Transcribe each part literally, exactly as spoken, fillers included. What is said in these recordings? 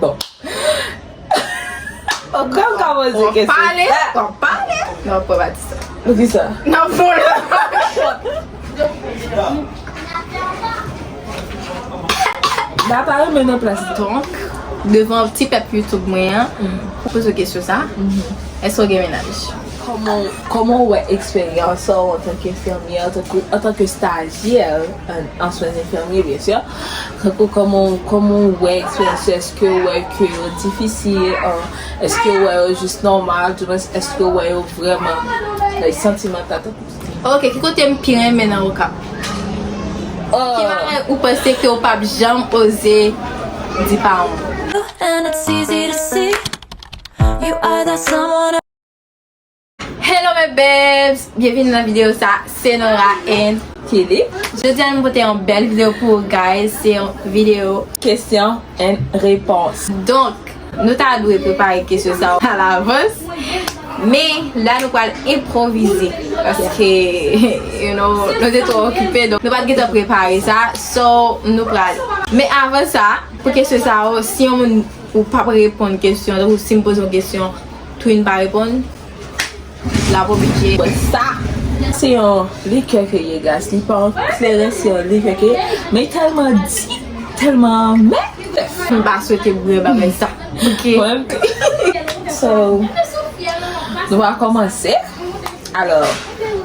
Bon. Kòm ka poze kesyon sa. W ap pale, w ap pale. Non, w ap pale. Poukisa? Nan fon la. Data renmen nan plas. Donk, devan ti pèp YouTube mwen an, pou poze w kesyon sa, èske w gen mennaj? Kòman, kòman w wè eksperyans ou antanke enfimyè, antanke, antanke stajyè an, an swen enfimye, byen si? Tankou kòman, kòman w wè eksperyans ou? Èske w wè ke yo difisil? An, èske w wè yo jis nòmal? Dimwens, èske w wè yo vrèman, like, santimantal? Ok, ki kote m pi renmen nan Okap? Ki bagay ou panse ke w p ap janm oze di pa moun? And it's easy to see you are that someone. Hello my babes, byenvini nan videyo sa, se Nora and Kelly. Jodi a nou pote yon bèl videyo pou ou guys, se yon videyo kesyon and repons. Donk, nou ta dwe prepare kesyon sa yo alavans. Men la nou pral enpwovize. Paske, you know, nou te twò okipe, donk nou pa t gentan prepare sa. So, nou pral. Men avan sa, pou kesyon sa yo, si yon moun ou p ap reponn kesyon, tankou si m poze yon kesyon, Twin pa reponn, l ap oblije bwè sa. Se yon likè ke ye, guys. Li pa yon kleren, se yon likè ke ye. Men tèlman di, tèlman anmè. M pa swete bwè bagay sa. Ok. Mwen menm tou. So, nou va kòmanse. Alò,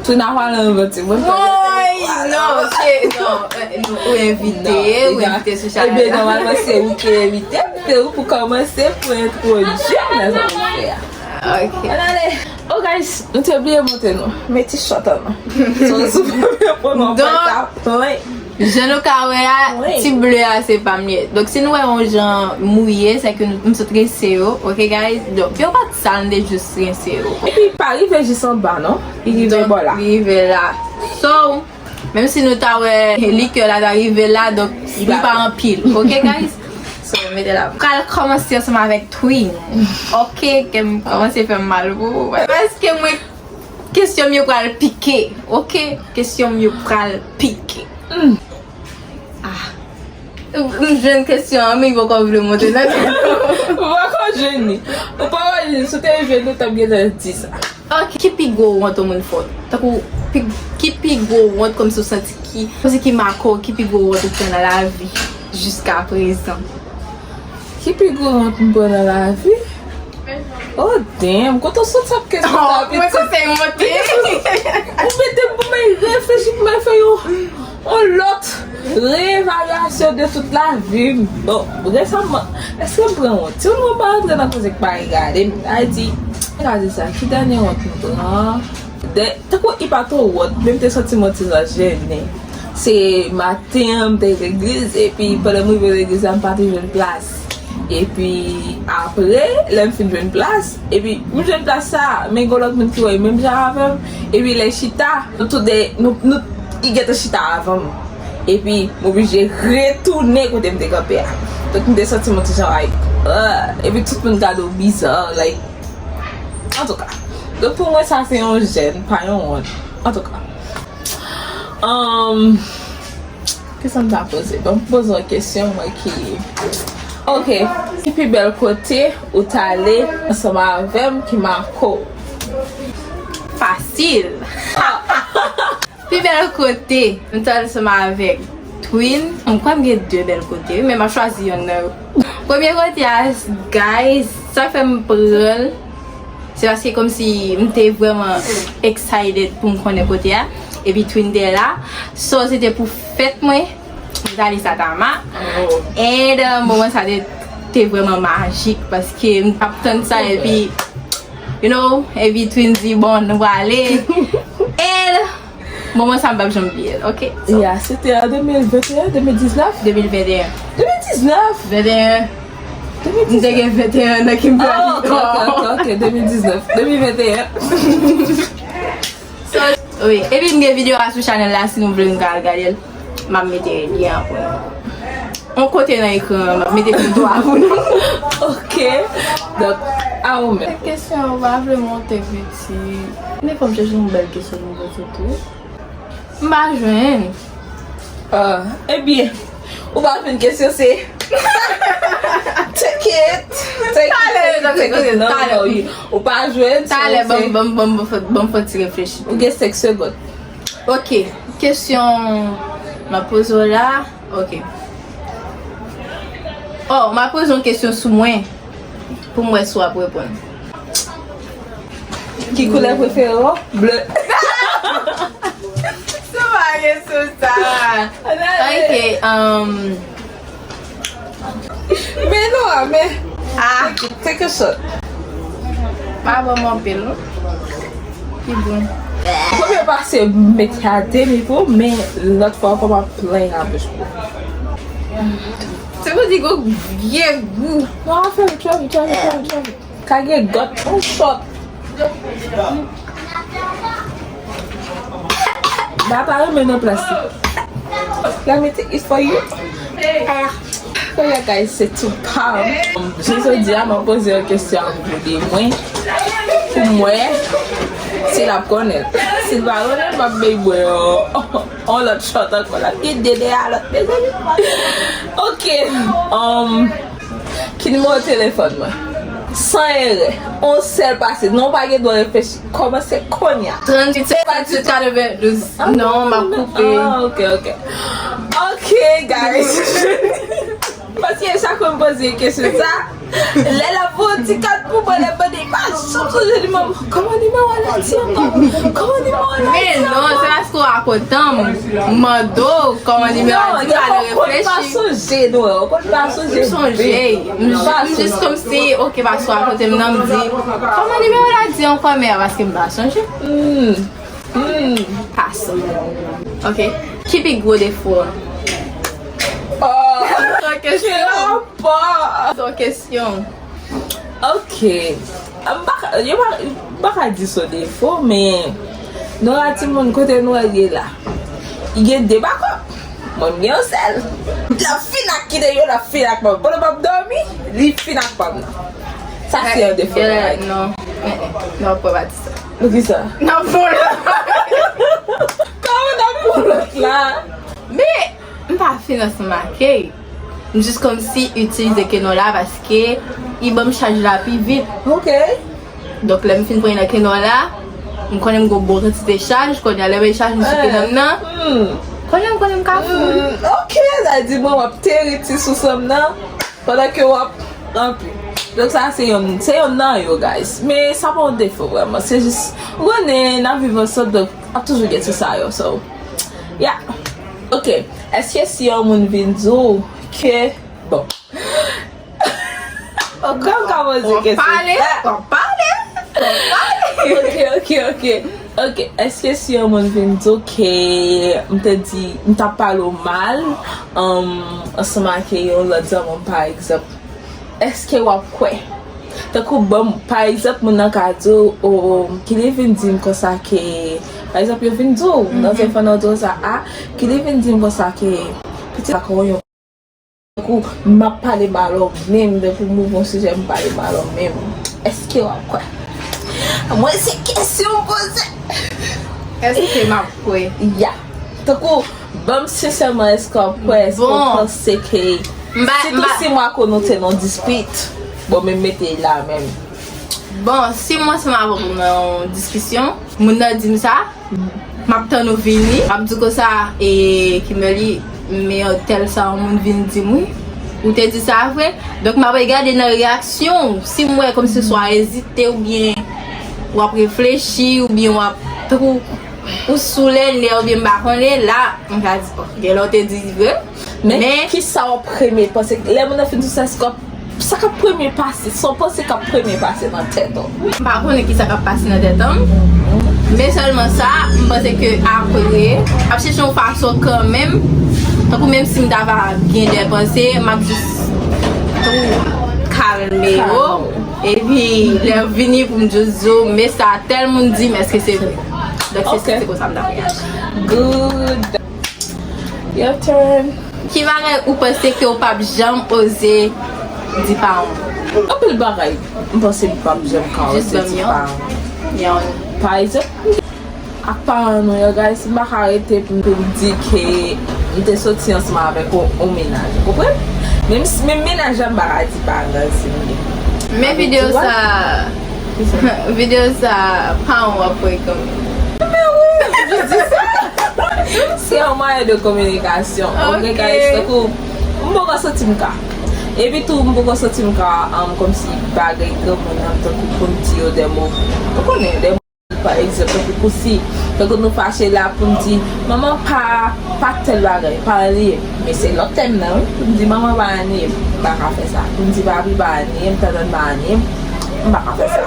Twin ap pale anvan ti moun. Woy, non, se, non, eh, non, ou envite, ou envite sou chanèl la. Ebyen, nòmalman, se ou ki envite m, se ou pou kòmanse, pou entwodui m nan sa w ap fè a. Ok. Ann ale. Oh, guys, nou te bliye monte nou. Met ti short an nou. So, sou premye pwen nou fè sa plen. Jan nou ka wè a, ti ble a se pa m li ye. Donk, si nou wè yon jan mouye, se ke nou, m sot rense yo, ok, guys? Donk, yo pa t sal, m te jis rense yo. Epi, pa rive jis anba, non? Li rive bò la. Li rive la. So, menm si nou ta wè likè la ta rive la, donk, li pa anpil, ok, guys? So, mete la. Pral kòmanse ansanm avèk Twin. Ok, ke m kòmanse fè m mal pou ou. Paske mwen, kesyon m yo pral pike, ok? Kesyon m yo pral pike. Ah. M jwenn kesyon an, men li poko vle monte nan tèt ou. Ou poko jwenn li. Ou poko jwenn li. Si w te jwenn li, w t ap gentan di sa. Ok, ki pi gwo wont yon moun fè w? Tankou, pi, ki pi gwo wont kòmsi w santi ki, kòmsi ki make w, ki pi gwo wont ou pran nan lavi jiska prezan? Ki pi gwo wont m pran nan lavi? Oh, damn, kote w sot sa kesyon sa, pitit? Mwen konsèy monte. Ou mete m pou mwen reflechi, pou mwen fè yon, yon lòt reevalyasyon de tout lavi m. Bon, resaman, èske m pran wont? Si w nou pa rantre nan koze k pa regade m, sa vle di, gade sa, ki dènye wont m pran? De, tankou li pa twò wont, men m te santi m yon ti jan jennen. Se maten an, m te legliz, epi pandan m rive legliz la, m pa te jwenn plas. Epi apre, lè m fin jwenn plas, epi m jwenn plas sa, men gen lòt moun ki wè menm jan avè m, epi lè chita, nou toude, nou, nou, li gentan chita avan m. Epi m oblije retounen kote m te kanpe a. Donk m te santi m yon ti jan like, ah, epi tout moun gade w biza, like, antouka. Donk pou mwen sa se yon jèn, pa yon wont. Antouka. Um, kisa m ta poze? Bon, m poze yon kesyon, mwen ki, ok. Ki pi bèl kote ou t ale ansanm avè m ki make w? Fasil. Pi bèl kote m t al ansanm avèk Twin. M kwè m gen de bèl kote, wi, men m ap chwazi yonn nan yo. Premye kote a, guys, sa k fè m pran l, se paske kòmsi m te vrèman excited pou m konnen kote a. Epi Twin te la. So, se te pou fèt mwen. M t ale Satamà. And, uh, moman sa te, te vrèman majik paske m t ap tann sa epi, you know, epi Twin di, "Bon, nou prale." And moman sa m p ap janm bliye l, ok? So, yeah, se te an de mil venteyen, de mil diznèf? De mil venteyen. De mil diznèf? Venteyen. M te gen venteyen an nan ki m pral ankò. Ah, ok, ok, ok, ok, de mil diznèf, de mil venteyen. So, wi. Epi m gen videyo a sou chanèl la, si nou vle nou ka al gade l. M ap mete lyen an pou nou. On kote nan ekran an, m ap mete foto a pou nou. Ok. Donk, a ou menm. Kesyon an, ou pa vle monte pitit. Men fò m chèche yon bèl kesyon pou poze tou. M pa jwenn. Ah, ebyen, ou pa jwenn kesyon, se. Tcheke. Talè, ou pa jwe. Talè, ban m, ban m, ban m, ban m fè, ban m fè ti reflechi. Ou gen senk segonn. Ok, kesyon m ap poze w la. Ok. Oh, m ap poze yon kesyon sou mwen pou m wè si w ap reponn. Ki koulè prefere w? Ble. Sou pa kesyon sa. Ok, um, Men non, men. Ah, take a shot. Pa ban m anpil, non. Ki bon. Premye pase m met a demi pou, men lòt fwa ankò m ap plen a bouch pou. Se pou di gon vye gou. Non, fè l, try it, try it, try it, try it. Ka gen gòt, yon shot. Ba pa renmen nan plastik. Let me take it for you. Oh yeah, guys, se tou pa m. Jodi a, m ap poze yon kesyon a pwopo de mwen. Pou m wè si l ap konnen. Si l pa konnen, m ap bay bwè yon, yon lòt shot ankò. L ap gen de dèyè lòt, mezanmi. Ok. Um, Ki nimewo telefòn mwen? San erè. On sèl pase. Non, pa gen dwa reflechi. Kòmanse kounye a. Tranntuit, sèt, tranntuit, katrevendouz. Non, m ap koupe. Ah, ok, ok. Ok, guys. Paske chak fwa m poze kesyon sa, lè l ap voye ti kat pou mwen, lè m mande, pa janm sonje nimewo. Kòman nimewo a la di ankò? Kòman nimewo a la di ankò? Men non, se paske w akontan m. M mande w kòman nimewo a di, w ale reflechi. Ou konn pa sonje, non, ou konn pa sonje. M sonje. M jis kòmsi, ok, paske w akonte m nan, m di, kòman nimewo a di ankò, men paske m pa sonje. Hmm. Hmm. Pas. Ok. Ki pi gwo defo w? Oh. Sa kesyon. Ki rapò? Sa kesyon. Ok. M pa ka, yo pa, m pa ka di se yon defo, men nou la timoun kote nou ye la. Li gen de bakòp. Mwen, m gen yon sèl. L ap fin ak kite yo, l ap fin ak pa m. Pandan m ap dòmi, li fin ak pa m nan. Sa se yon defo, right? Non. Eh, eh. Non, pwè pa di sa. Poukisa? Non, pwè. Kòman n ap pran lòt la? Men, m pa fin ansanm ak li. M jis kòmsi itilize kenon la paske li ban m chaj la pi vit. Ok. Donk, lè m fin pran nan kenon la, m konnen m gon bon kantite chaj, kounye a lè m chaj m sou kenon nan, hmm, kounye a m konnen m ka fou. Hmm, ok, sa di mwen w ap teri ti sousan m nan pandan ke w ap ranpli. Donk, sa se yon, se yon nan yo, guys. Men sa pa yon defo vrèman. Se jis, ou konnen, n ap viv ansanm, donk, ap toujou gen ti sa yo. So, yeah. Ok. Èske si yon moun vin di w ke, bon. Kòm ka poze kesyon sa. W ap pale, w ap pale. Ok, ok, ok. Ok, èske si yon moun vin di w ke m te di, m t ap pale w mal, um, ansanm ak yon lòt zanmi m, pa egzanp, èske w ap kwè? Tankou, bon, pa egzanp, moun nan ka di w, o, ki li vin di m konsa ke, pa egzanp, yo vin di w, nan telefòn nan, yo di w sa, a, ki li vin di m konsa ke, pitit la konn yon Tankou, m ap pale mal ou menm, depi m ouvri yon sijè, m pale mal ou menm. Èske w ap kwè? Mwen, se kesyon m poze. Èske m ap kwè? Ya. Tankou, ban m sensèman, èske w ap kwè? Èske w panse ke, sitou si mwen ak ou nou te nan dispit, bon, men m mete l la menm. Bon, si mwen ansanm avè w nan yon diskisyon, moun nan di m sa, m ap tann ou vini, m ap di w konsa, e, Kimberly, men tèl sa yon moun vin di m, wi. Ou te di sa vre? Donk, m ap regade nan reyaksyon w. Si m wè kòmsi w ezite, oubyen w ap reflechi, oubyen w ap tankou ou sou lènè, oubyen m pa konnen, la, m ka di, bon, genlè w te di vre. Men, men kisa w ap premye panse? Lè moun nan fin di w sa, èske w ap Sa k ap premye pase, sa w panse k ap premye pase nan tèt ou? M pa konnen kisa k ap pase nan tèt an m, men sèlman sa, m panse ke apre, m ap chèche yon fason kanmenm, tankou menm si m ta va gen de panse, m ap jis tou kalme yo, epi lè vini pou m jis di w, men sa tèl moun di m, èske se vre? Donk, se, se konsa m ta reyaji. Good. Your turn. Ki bagay ou panse ke w p ap janm oze di paran w? Anpil bagay, m panse m p ap janm ka oze di paran m. Pa egzanp, ak paran nou yo, guys, m pa ka rete pou m, pou m di ke m te soti ansanm avèk yon, yon mennaj. Ou konprann? Menm si, menm mennaj la, m pa ka di paran si m gen. E videyo sa, videyo sa, pa w ap wè kanmenm. Men wi, m jis di sa. Se yon mwayen de kominikasyon. Ok, guys, tankou, m poko santi m ka. Epi tou, m poko santi m ka, um, kòmsi bagay granmoun nan, tankou pou m di yo de mo. Ou konnen, de mo, pa egzanp, tankou pou si, tankou nou fache la, pou m di, manman pa, pa tèl bagay, pa anyen. Men se lòt tèm nan, wi. Pou m di, manman pa anyen, m pa ka fè sa. Pou m di, papi pa anyen, m tantann pa anyen, m pa ka fè sa.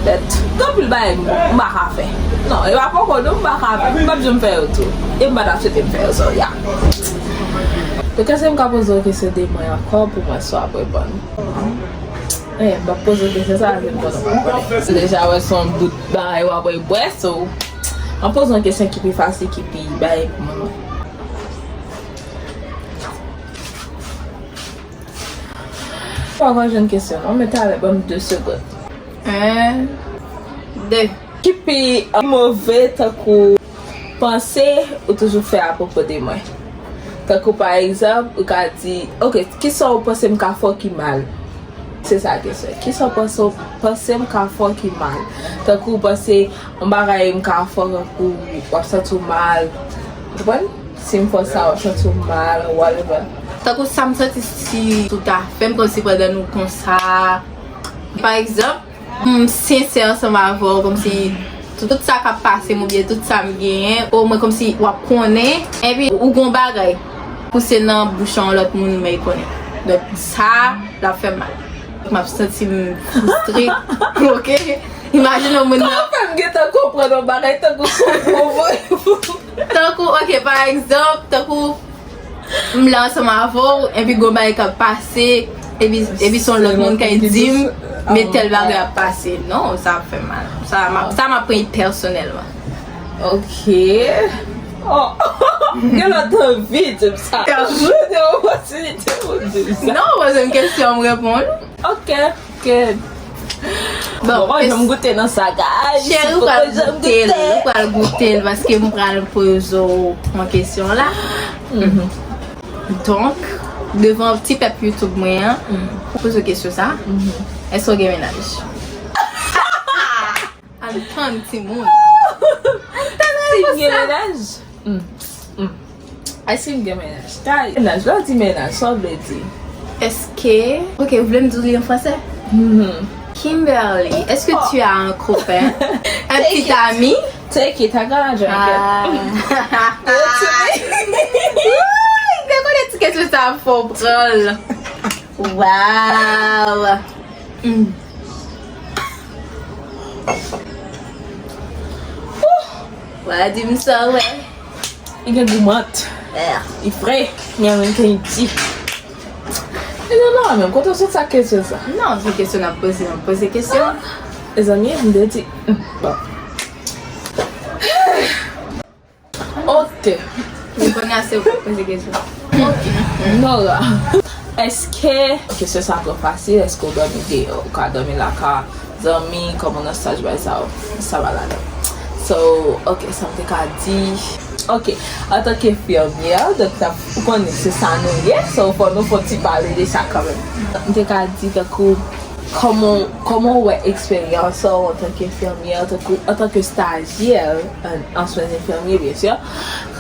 But, gen anpil bagay m, m pa ka fè. Non, e pa poko, non, m pa ka fè. M p ap janm fè yo tou. E m pa t ap swete m fè yo, so, yeah. Donk, èske m ka poze w kesyon de mwen ankò pou mwen si w ap reponn? Eh, m p ap poze w kesyon sa, se m konnen w p ap konnen. Deja, wè, se yon bout bagay w ap bwè, so, an poze yon kesyon ki pi fasil, ki pi bay pou mwen. M poko jwenn kesyon, non, men talè, ban m de segonn. En, de. Ki pi move tankou panse ou toujou fè apwopo de mwen? Tankou pa egzanp, ou ka di, ok, kisa w panse m ka fè w ki mal? Se sa kesyon. Kisa w panse, panse m ka fè w ki mal? Tankou w panse yon bagay m ka fè w, tankou w ap santi w mal. Ou konprann? Si m fè w sa, w ap santi w mal, whatever. Tankou sa m santi si tout afè m, kòmsi pandan nou konsa. Pa egzanp, m sensè ansanm avè w, kòmsi tout, tout sa k ap pase m oubyen tout sa m genyen, omwen kòmsi w ap konnen, epi ou gon bagay pouse nan bouch yon lòt moun, men l konnen. Donk, sa, l ap fè m mal. M ap santi m fristre, ok? Imajine yon moun nan. Kòman fè m gentan konprann yon bagay tankou se w ki voye pou. Tankou, ok, pa egzanp, tankou m la ansanm avè w, epi gon bagay k ap pase, epi, epi se yon lòt moun k ap di m, men tèl bagay ap pase. Non, sa ap fè m mal. Sa, m ap, sa m ap pran pèsonèlman. Ok. Oh. Gen lòt anvi di m sa. Ou gen opòtinite pou di m sa. Non, poze m kesyon, m reponn. Ok, ok. Bon, bon, mwen janm goute nan sa, guys. Cheri, ou pral goute l, ou pral goute l, paske m pral poze w yon kesyon la. Donk, devan ti pèp YouTube mwen an, pou poze w kesyon sa, èske w gen mennaj? Ann tann timoun. Ann tann repons la. Si m gen mennaj? Èske m gen mennaj? Kay, mennaj, lè w di mennaj, sa w vle di? Èske, ok, ou vle m di w li an fransè? Kimberly, est-ce que tu as un copain? Un petit ami? Take it, I gotta drink it. Ah. Wi, m te konnen ti kesyon sa ap fè w pran l. Wow. Wa di m sa w wè. Li gen gou mant. Li fre. Li gen menm ki di. E non, non, menm kote w sot sa kesyon sa? Non, se kesyon n ap poze, n ap poze kesyon. Mezanmi, m te di, bon. Ok. Kounye a se ou k ap poze kesyon. Ok. Nora, èske, kesyon sa twò fasil, èske w dòmi deyò, ou ka dòmi lakay zanmi, kòman nan staj bay sa yo, sa va ladan. So, ok, sa m te ka di. Ok, antanke enfimyè, donk, n ap, ou konnen se sa nou ye, so, fò nou fè yon ti pale de sa kanmenm. M te ka di, tankou, kòman, kòman w wè eksperyans ou antanke enfimyè, antanke, antanke stajyè, an, an swen enfimye, byen si.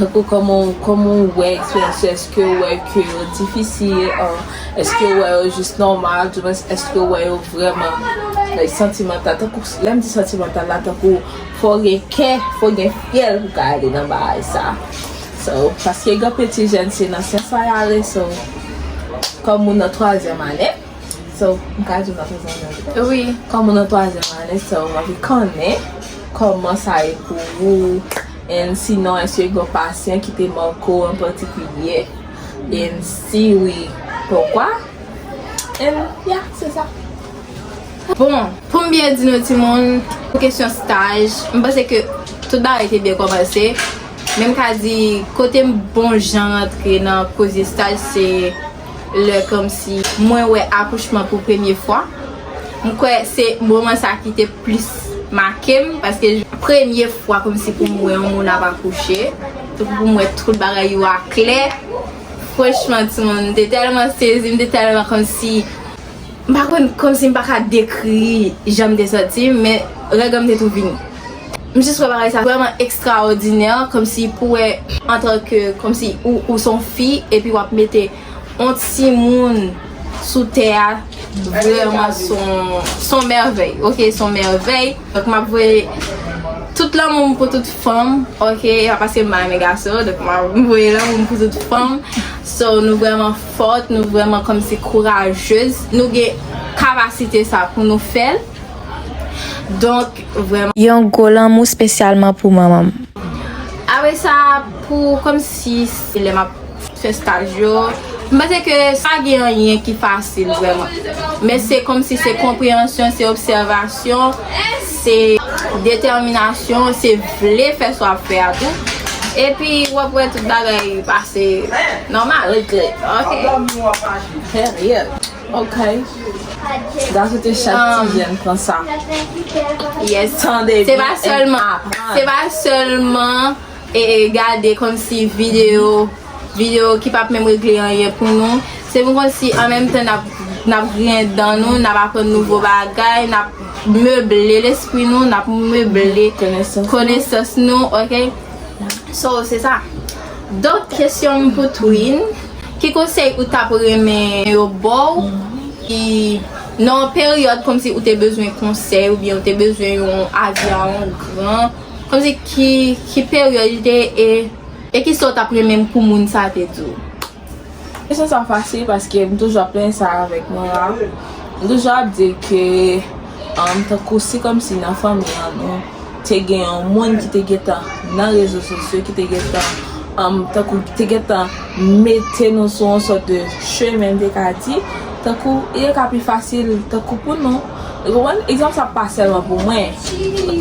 Tankou, kòman, kòman w wè eksperyans yo? Èske w wè ke yo difisil? An, èske w wè yo jis nòmal? Dimwens, èske w wè yo vrèman, like, santimantal? Tankou, lè m di santimantal la, tankou, fò w gen kè, fò w gen fyèl pou w ka ale nan bagay sa. So, paske gen anpil ti jèn, se nan sans sa y ale, so, kòm moun nan twazyèm ane, so, m ka di w nan twazyèm ane? Wi. Kòm ou nan twazyèm ane, so, m anvi konnen kòman sa ye pou ou. And sinon, èske gen yon pasyan ki te make w an patikilye? And si wi, poukwa? And, yeah, se sa. Bon, pou m byen di nou timoun, pou kesyon staj, m panse ke tout bagay te byen kòmanse. Men m ka di, kote m bon jan rantre nan koze staj, se lè kòmsi mwen wè akouchman pou premye fwa. M kwè se moman sa ki te plis make m, paske premye fwa kòmsi pou m wè yon moun ap akouche, pou m wè tout bagay yo aklè. Franchman, timoun, m te tèlman sezi, m te tèlman kòmsi M pa konn, kòmsi m pa ka dekri jan m te santi m, men règ an m te tou vini. M jis wè bagay sa vrèman ekstraòdinè, kòmsi pou wè antanke, kòmsi ou, ou se yon fi, epi w ap mete yon timoun sou tè a, vrèman se yon, se yon mèvèy, oke, se yon mèvèy. Donk, m ap voye tout lanmou m pou tout fanm, oke, e pa paske m pa renmen gason, donk m ap voye lanmou m pou tout fanm. So, nou vrèman fòt, nou vrèman kòmsi kourajez, nou gen kapasite sa pou nou fè l. Donk, vrèman. Yon gwo lanmou espesyalman pou manman m. Apre sa, pou kòmsi se lè m ap fè staj yo, m panse ke sa gen anyen ki fasil vrèman. Men se kòmsi se konpreyansyon, se obsèvasyon, se detèminasyon, se vle fè sa w ap fè a tou. Epi w ap wè tout bagay pase nòmal. Regle. Ok. Period. Ok. Gason te chak ti jèn pran sa. Yes. Tande se pa sèlman, se pa sèlman e, e gade kòmsi videyo, videyo ki p ap menm regle anyen pou nou. Se pou kòmsi an menm tan n ap, n ap griyen dan nou, n ap aprann nouvo bagay, n ap meble lespri nou, n ap meble konesans nou, ok? So, se sa. Donk, kesyon m pou Twin, ki konsèy ou t ap renmen yo ba w, ki nan yon peryòd kòmsi ou te bezwen konsèy oubyen ou te bezwen yon avi a yon gran, kòmsi ki, ki peryòd li te ye, e, e kisa w t ap renmen pou moun sa te di w? Kesyon sa fasil paske m toujou ap plenyen sa avèk mwen la. M toujou ap di ke, um, tankou si kòmsi nan fanmi an nou te gen yon moun ki te gentan nan rezo sosyo, ki te gentan, um, tankou ki te gentan mete nou sou yon sòt de chemen, m te ka di, tankou li te ka pi fasil, tankou pou nou. Ou konprann? Egzanp sa pa sèlman pou mwen.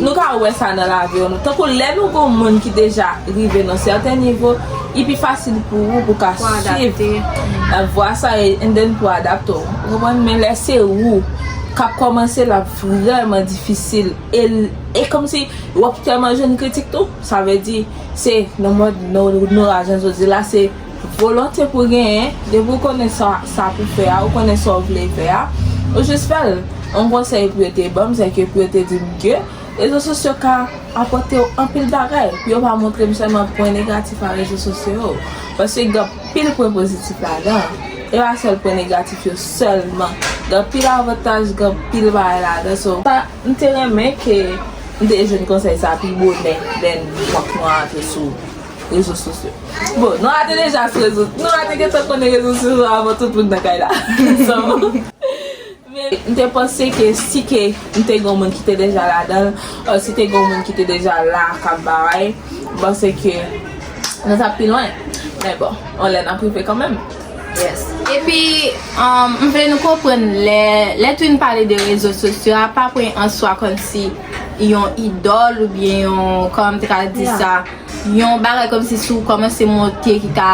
Nou ka wè sa nan lavi nou. Tankou lè nou gon moun ki deja rive nan sèten nivo, li pi fasil pou ou pou ka swiv vwa sa e and then pou adapte w. Ou konprann? Men lè se ou k ap kòmanse, l ap vrèman difisil. E, e kòmsi w ap tèlman jwenn kritik tou. Sa vle di, se nan mòd nou, nou la, jan yo di la, se volonte pou genyen, depi w konnen sa, sa pou fè a, ou konnen sa w vle fè a, ou jis fè l. Yon konsèy pou yo te ban m, se ke pou yo te di m ke rezo sosyo ka apòte w anpil bagay, pou yo pa montre m sèlman pwen negatif a rezo sosyo yo. Paske gen anpil pwen pozitif ladan. E pa sèl pwen negatif yo sèlman. Gen anpil avantaj, gen anpil bagay ladan. So, sa, m te renmen ke m te jwenn konsèy sa pi bonè lè m wè nou antre sou rezo sosyo. Bon, nou a te deja sou rezo, nou a te gentan konnen rezo sosyo avan tout moun nan kay la. So, men m te panse ke si ke m te gen yon moun ki te deja ladan l, o si te gen yon moun ki te deja la k ap bay, m panse ke nou t ap pi lwen. Men bon, on lè n ap rive kanmenm. Yes. Epi, um, m vle nou konprann lè, lè Twin pale de rezo sosyo a, pa pran an swa kòmsi yon idòl oubyen yon, kòman m te ka di sa, yon bagay kòmsi si w kòmanse monte ki ka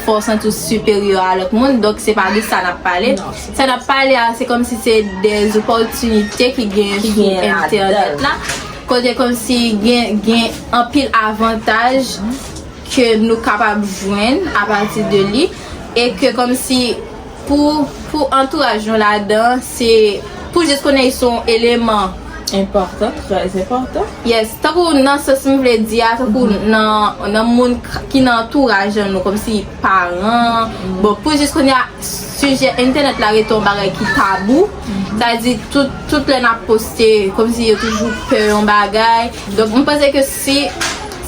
fè w santi w siperyè a lòt moun. Donk, se pa de sa n ap pale. Sa n ap pale a, se kòmsi se de opòtinite ki gen sou entènèt la. Kote kòmsi gen, gen anpil avantaj ke nou kapab jwenn apati de li, e ke kòmsi pou, pou antouraj nou ladan, se pou jis konnen se yon eleman enpòtan, trè enpòtan. Yes, tankou nan sans m vle di a, tankou nan, nan moun k-, ki nan antouraj an nou, kòmsi paran. Bon, pou jis konnen sijè entènèt la rete yon bagay ki tabou. Sa di tout, tout lè n ap poste, kòmsi yo toujou pè yon bagay. Donk, m panse ke si,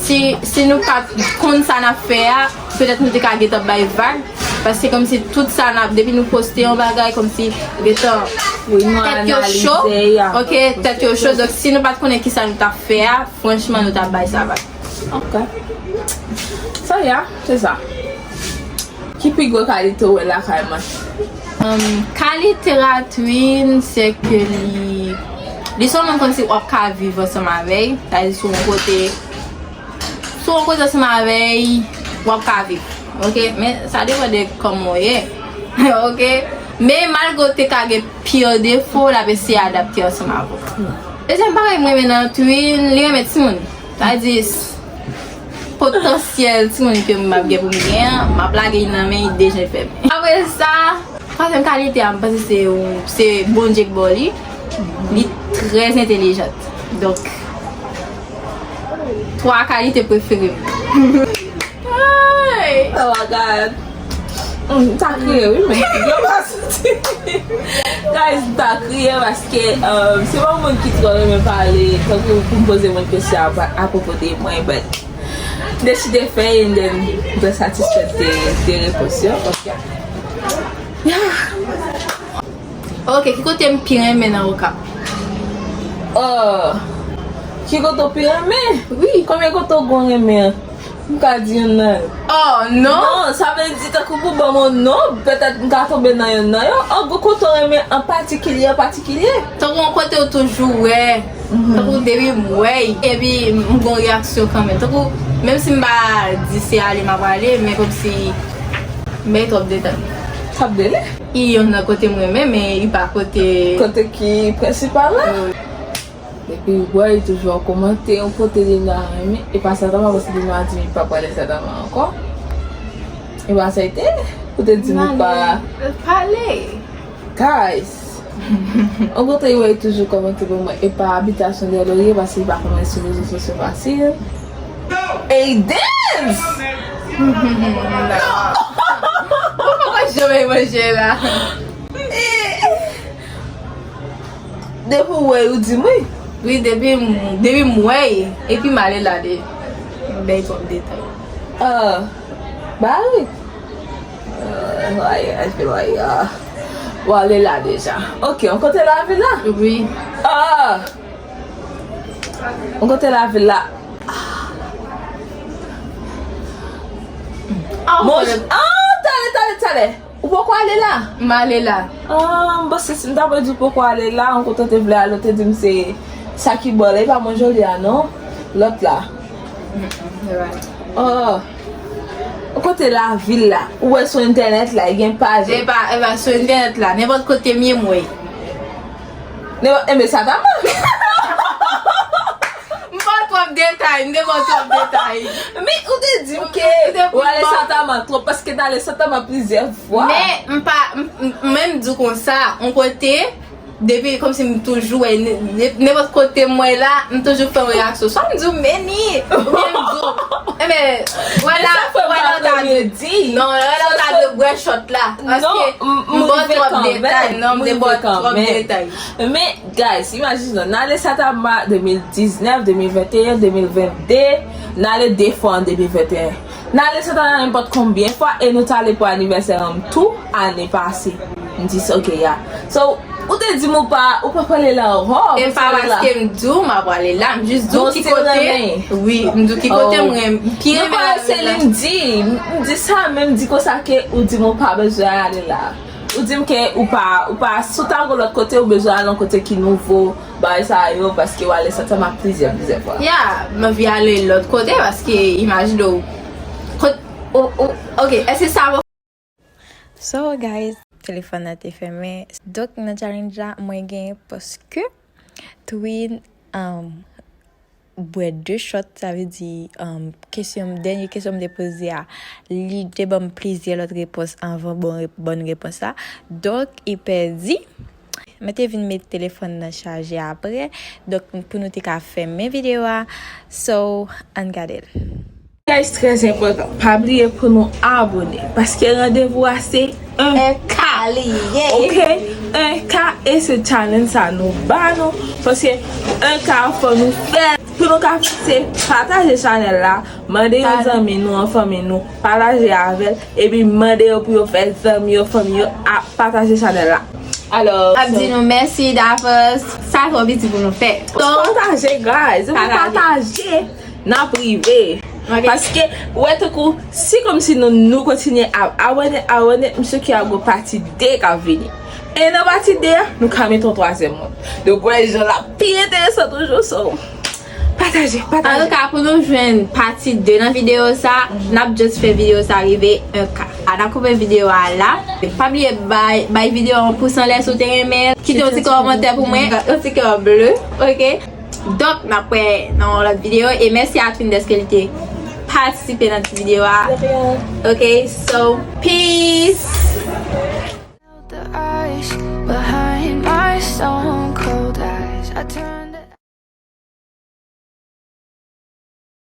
si, si nou pa t konn sa n ap fè a, petèt nou te ka gentan bay vag. Paske kòmsi tout sa n ap, depi nou poste yon bagay, kòmsi gentan tèt yo cho. Ok, tèt yo cho. Donk, si nou pa t konnen kisa nou t ap fè a, franchman, nou t ap bay sa vag. Ok. Sa ya, se sa. Ki pi gwo kalite w wè lakay mwen? Um, kalite a Twin, se ke li, li se yon moun kòmsi w ap ka viv ansanm avè l. Sa di sou yon kote, sou yon kote ansanm avè l, w ap ka viv. Ok? Men sa depann de kòman w ye. Ok? Men malgre w te ka gen pye defo, l ap eseye adapte ansanm avè w. Dezyèm bagay mwen renmen nan Twin, li renmen timoun. Sa di, potansyèl timoun ke m ap gen pou m gen an, m ap lage l nan men li de je fèmen. Apre sa, Twazyèm kalite a, m panse se, se Bondye k ba w li. Li trè entelijant. Donk, twa kalite prefere m. Ay! Oh my God. Mm, m ta kriye, wi, men yo pa santi. Guys, m ta kriye paske, um, se pa yon moun ki twò renmen pale, tankou pou m poze moun kesyon a, apwopo de mwen, but m deside fè, and then m trè satisfèt de, de repons yo. Ok. Yeah. Ok, ki kote m pi renmen nan Okap? Oh, ki kote w pi renmen? Wi. Konbyen kote w gon renmen an? M ka di youn nan yo. Oh, non. Non, sa vle di tankou pou ban m yon non, petèt m ka tonbe nan youn nan yo. An gwo kote w renmen an patikilye, an patikilye? Tankou yon kote w toujou wè. Mhm. Tankou depi m wè y, epi m gon reyaksyon kanmenm. Tankou, menm si m pa di se ale m ap ale, men kòmsi m bay twòp detay. Twòp detay? I youn nan kote m renmen, men i pa kote. Kote ki prensipal la? Wi. Epi, bòy, toujou ap kòmante yon kote Lina renmen. E pa sa, tèlman paske Lina di li pa pral Lèzètama ankò. E pa sa, ete, ou te di nou pa. Pale. Guys, yon kote yo toujou kòmante pou mwen. E pa abitasyon de lorye, paske li pa konn sou rezo sosyo fasil. Aydens! Ou poko janm manje la. Depi w wè y, ou di m wi. Wi, depi m, depi m wè y, epi m ale la de, m bay twòp detay. Ah, ba wi. Ah, ay, ay, ay, ah. W ale la deja. Ok, yon kote lavil la? Wi. Ah! Yon kote lavil la? Ah, ah, talè, talè, talè. Ou poko ale la? M ale la. Ah, m panse si m ta pral di w poko ale la, ou kontan te vle ale, ou te di m se sa ki bò la, e pa Mont Joli a non, lòt la. Mm, mm, alright. Oh. Ou kote lavil la? Ou wè sou entènèt la, e gen paj. E pa, e pa sou entènèt la, nenpòt kote m ye m wè. Nenpòt, enben sa ta mal. M ba w twòp detay, m te ba w twòp detay. Men ou te di m ke w ale Santama twòp, paske n ale Santama plizyè fwa. Men m pa, m, m, men m di w konsa, yon kote, depi kòmsi m toujou wè, ne-, ne-, nenpòt kote m wè la, m toujou fè yon reyaksyon. Swa m di w, Meni, oubyen m di w, enben, wè la, wè la w ta dwe di. Non, wè la w ta dwe bwè chòt la. Paske m ba w twòp detay, non, m te ba w twòp detay. Men, guys, imajine w, n ale Santama de mil diznèf, de mil venteyen, de mil vennde, n ale de fwa an de mil venteyen. N ale Santama nenpòt konbyen fwa, e nou t ale pou anivèsè an m tou ane pase. M di, "Ok, ya." So, ou te di m ou pa, ou pa prale la ankò, e pa paske m di w m ap prale la, m jis di w ki kote, wi, m di w ki kote m renmen, ki renmen la. M di, m di sa, men m di konsa ke ou di m ou pa bezwen ale la. Ou di m ke ou pa, ou pa, si w ta gon lòt kote, ou bezwen al yon kote ki nouvo, bagay sa yo, paske w ale Santama plizyè, plizyè fwa. Ya, m anvi ale lòt kote, paske imajine w, kot, o, o, ok, èske sa va? So, guys, telefòn nan te fèmen. Donk, nan challenge la, mwen genyen paske Twin, um, bwè de shot, sa vle di, um, kesyon, dènye kesyon m te poze a, li te ban m plizyè lòt repons anvan bon rep-, bòn repons la. Donk, li pèdi. Mwen te vin met telefòn nan chaje apre. Donk, pou nou te ka fèmen videyo a. So, ann gade l. Guys, trè enpòtan, pa bliye pou nou abone, paske randevou a se en K li ye. Ok, en K, e se challenge sa nou ba nou, paske en K fò nou fè. Pou nou ka fè se pataje chanèl la, mande yon zanmi nou, yon fanmi nou, pataje avè l, epi mande yo pou yo fè zanmi yo, fanmi yo a pataje chanèl la. Alò, ap di nou mèsi davans, sa twò piti pou nou fè. Donk, pataje, guys, pataje. Pataje. N ap rive. Ok. Paske, ou wè, tankou, si kòmsi nou, nou kontinye ap abòne, abòne, m si ke ap gon pati de k ap vini. E nan pati de a, nou ka mete yon twazyèm moun. Donk, wè, jan l ap pi enteresan toujou, so, pataje, pataje. Antouka, pou nou jwenn pati de nan videyo sa, n ap just fè videyo sa rive en K. A, n ap koupe videyo a la. Pa bliye bay, bay videyo a yon pous anlè si w te renmen. Kite yon ti kòmantè pou mwen, yon ti kè ble, ok? Donk, n ap wè nan yon lòt videyo. E mèsi a Twin dèske li te patisipe nan ti videyo a. De rien. Ok, so, peace! But how